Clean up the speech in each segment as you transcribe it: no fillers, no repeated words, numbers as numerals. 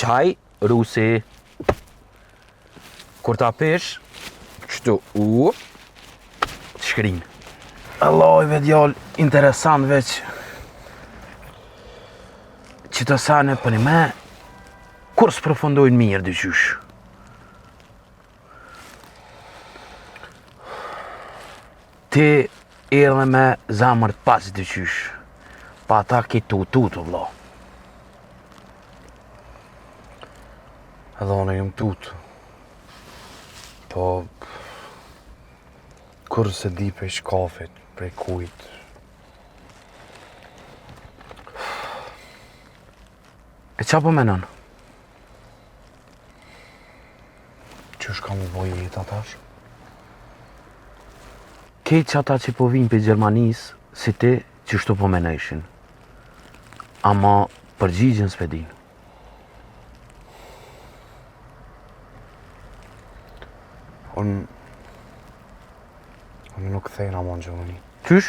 Çaj rusi. Kur ta pish, qëtu u, të shkrin. Allahoj ve djalë, interesant veç. Qëto sene për një me, kur s'përfundojnë mirë dyqysh. Ti erdhe me zemër të pastër dyqysh, pa ata ki tu tut, o vlo. Edhe unë jam tut. Po, kurrë s'e di prej shkafit, prej kujt. E qa po menon? Qysh ka m'u bo jeta tash? Krejt qata që po vinë prej Gjermanisë, si ti, qështu po menojshin. Ama përgjigjen s'pe dinë. Unë... Unë nuk kthehna mo në Gjermani. Qysh?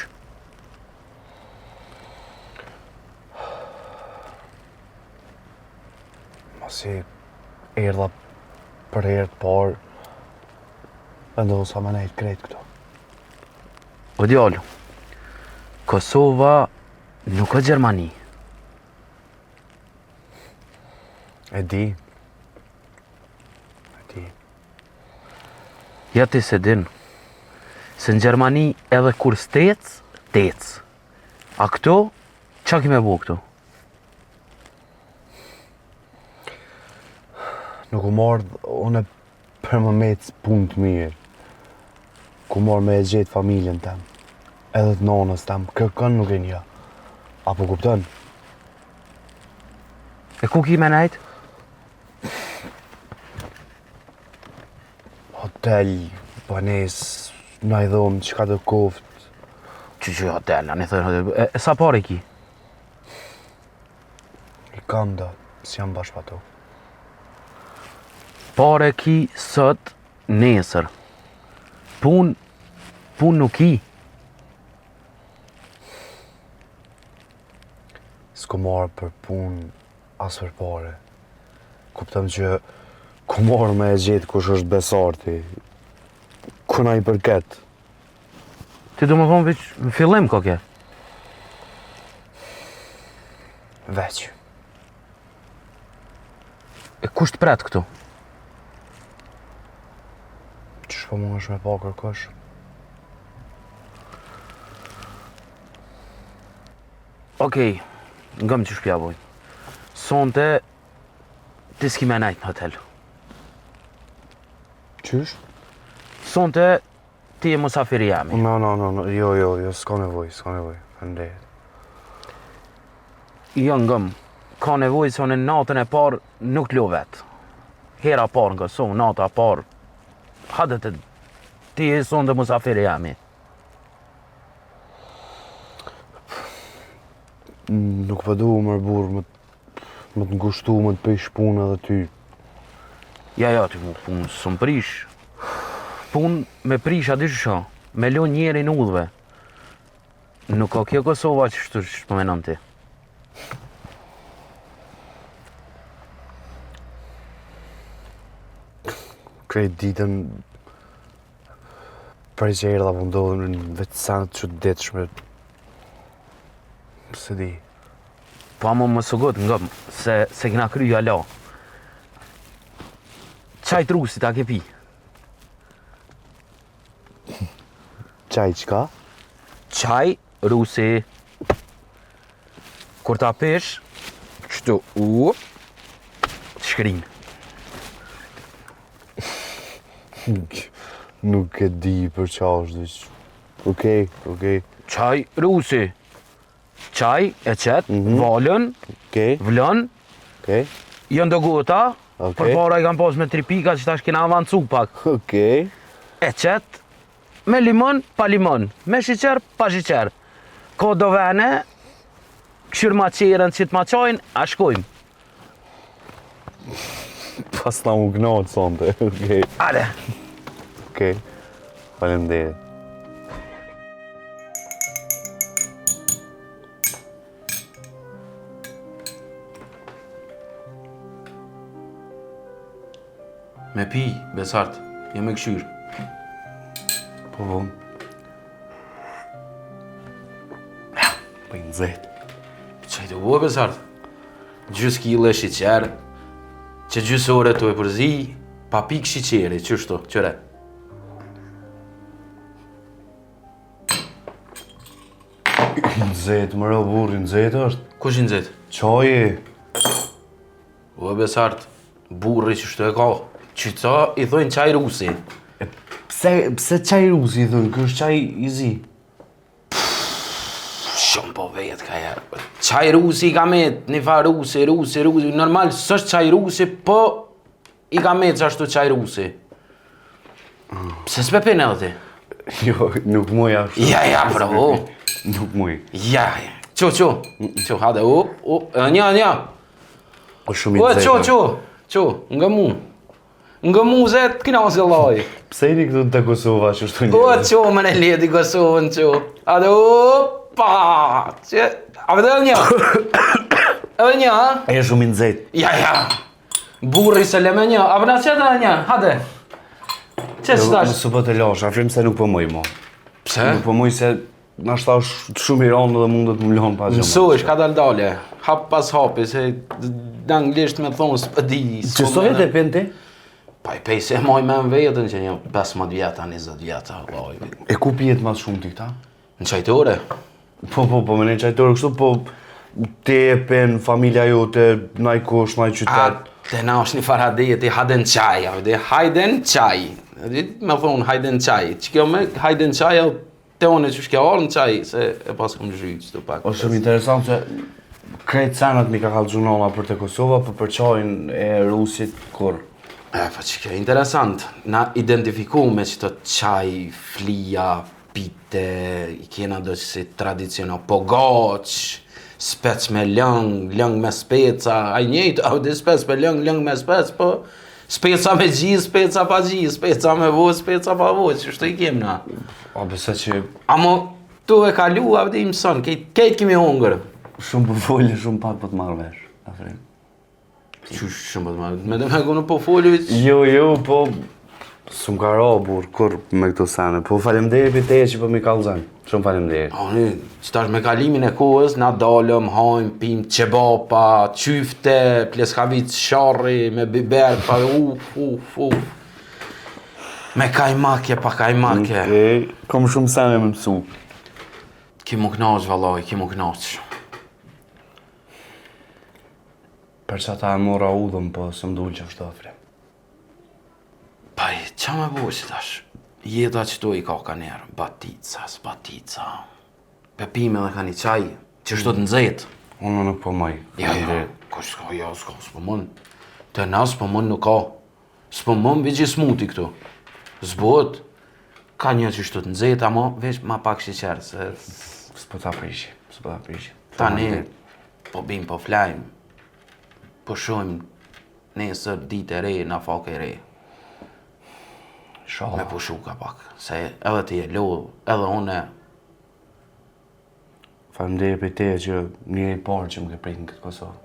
Masi erdha për herë të parë, vendosa me nejtë krejt këtu. O djalë, Kosova nuk o Gjermani. E di. E di. Ja ti s'e din. Se në Gjermani edhe kur s'tec, tec. A këtu, qa ki me bo këtu? Nuk kum ardhë unë për me met punë të mirë. Kum ardhë me e gjetë familjen tem. Edhe të nonës tem. Kërkën nuk e njoh. A po kupton? E ku ki me nejtë? Hotel, banesë, naj dhomë, çka do koftë. Që që hotel, a një thënë hotel. E, e sa pare ki? I kam do, s'jam bash pa to. Pare ki sot, nesër. Pun, pun nuk ki. S'kum ardhë për pun as për pare. Kupton që kum ardhë me e gjetë kush është Besarti. Kuna i përket. Ti do më thonë veç në fillim koke? Veç. E kush të pret këtu? Qysh po mundesh me pa kërkush? Okej, ngom qysh pja bojmë. Sonte, ti s'ki me nejt në hotel. Qysh? Sonte, ti je musafiri jami. No, no, no, no, jo, jo, jo, s'ka nevojë, s'ka nevojë. Faleminderit. Jo, ngom, ka nevojë se unë natën e parë nuk të lo vetë. Hera parë në Kosovë, nata parë. Hajde të ti je sonte musafiri jami. Nuk po du mër burrë me, me të ngushtu, me të prish punë edhe ty. Ja, ja, ti mu punë s'më prish. Punë me prish, a di qysh, me lo njerin udhve. Nuk ka kjo Kosova qështu që po menon ti. Krejt ditën Prej që erdha po ndodhin veç sene të çuditshme. S'e di. Po ama mos u ngut ngom, se s'e kena kry hala. Çaj t'rusit a ke pi? Çaj çka? Çaj rusi. Kur ta pish, qëtu u, të shkrin. Nuk e di për qa është, veç. Okej, okej. Çaj rusi. Çaj e qet, mm -hmm. valën, okej. vlon, okej. Janë do gota, okay. përpara i kam pas me tri pika që tash kena avancu pak. Okej. E qet, me limon, pa limon, me sheqer, pa sheqer. Ka do vene, kqyr ma qerën që të ma çajnë, a shkojmë. Pasna u knaqë sonte, okej. Ale. Okej, faleminderit. Me pi, Besart, jo me këshyrë. Po, po. Po i nxehtë. Qa i të bua, Besart? Gjysë kile sheqer, që gjysë ore të e përzi, pa pikë sheqeri, qështu, qëre? I nxehtë, more burrë, i nxehtë është. Kush i nxehtë? Çaji. O Besart, burri qështu e ka, qëta i thojnë çaj rusi. E, pse, pse çaj rusi i thojnë, ky është çaj i zi? Shumë po vetë ka herë. Çaj rusi i ka met, një farë rusi, rusi, rusi, normal, s'është çaj rusi, po i ka met qashtu çaj rusi. Pse s'pe pin edhe ti? Jo, nuk muj ashtu. Ja, ja, bro. Nuk muj. Ja, ja. Qo, qo. Qo, hajde, up, up, edhe një, një. O shumë i O, nxehtë. qo, qo. Qo, nga mu. Nga mu ze të kina ose laj. Pse jeni këtu te Kosova që shtu O, qo, më në leti Kosovën, qo. Hajde, opa. Që, a vëtë edhe një. Edhe një, ha? E shumë i nxehtë. Ja, ja. Burri se le me një, a vëna qetë edhe një, hajde. Që që tash? Mos u bë të lash, afrim se nuk po muj mo. Pse? Nuk po muj se nashta është shumë i rëndë dhe mundet më lënë pa gjë. Mësohesh ka dal dale, hap pas hapi, se në anglisht me thonë s'po di. Që sa vjet e pin ti? Pa i pej se moj me në vetën që një 15 vjeta, 20 vjeta, vllai. E ku pijet ma shumë ti këta? Në çajtore. Po, po, po, me në çajtore kështu, po te e pen, familja jote, naj kush, naj qytet. A, te na është një farë adeti, hajden çaj, a vede, hajden çaj. Me thonë, hajden çaj. Që kjo me hajden çaj, te unë që shke orë në çaj, se e pas kom zhytë qëtu pak. O shumë interesant se krejt senat mi ka kallxu nona për te Kosova, po për çajin e Rusit kur. E, po që kjo interesant, na identifiku me qëto çaj, flija, pite, i kena do si tradicional, pogaç, spec me lëng, lëng me speca, ai njëjtë, au dhe spec me lëng, lëng me spec, po speca me gji, speca pa gji, speca me vo, speca pa vo, qështu i kem na. A besa që... Amo, tu e kalu, a vde i mëson, kejt, kejt kemi hongër. Shumë po folë, shumë pak po të marr vesh, afrim. Qysh shumë po të marrë, me dhe me konë po folë, veç... Jo, jo, po... S'm ka ra, burr, kurr me këto sene. Po faleminderit për te që po mi kallzon. Shumë faleminderit. Po, ne, që tash me kalimin e kohës, na dalëm, hajmë, pim qebapa, qyfte, pleskavic sharri, me biber, pa uf, uf, uf. Me kajmake, pa kajmake. Okej, kom shumë sene me mësu. Ki mu knaq, vallaj, ki mu knaq. Për që ata e mora udhën, po s'më dul që është afre. Pa, qa me bo që tash? Jeta që to i ka ka njerë, batica, s'batica. Pe pime dhe ka një qaj, që shto të nxehtë. Unë nuk po maj. Ja, ja, kush s'ka, ja, s'ka, s'po mund. Te na s'po mund nuk ka. S'po mund veç i smuti këtu. S'bohet. Ka një që shto të nxehtë, ama veç ma pak sheqer, se... S'po ta prishi, s'po ta prishi. Tani, Po bim, po flajm, po shohim nesër ditë e re, nafakë e re. Inshallah. Me pushu ka pak, se edhe ti je lodh, edhe une. Faleminderit për te që njeri i parë që më ke prit në këtë Kosovë.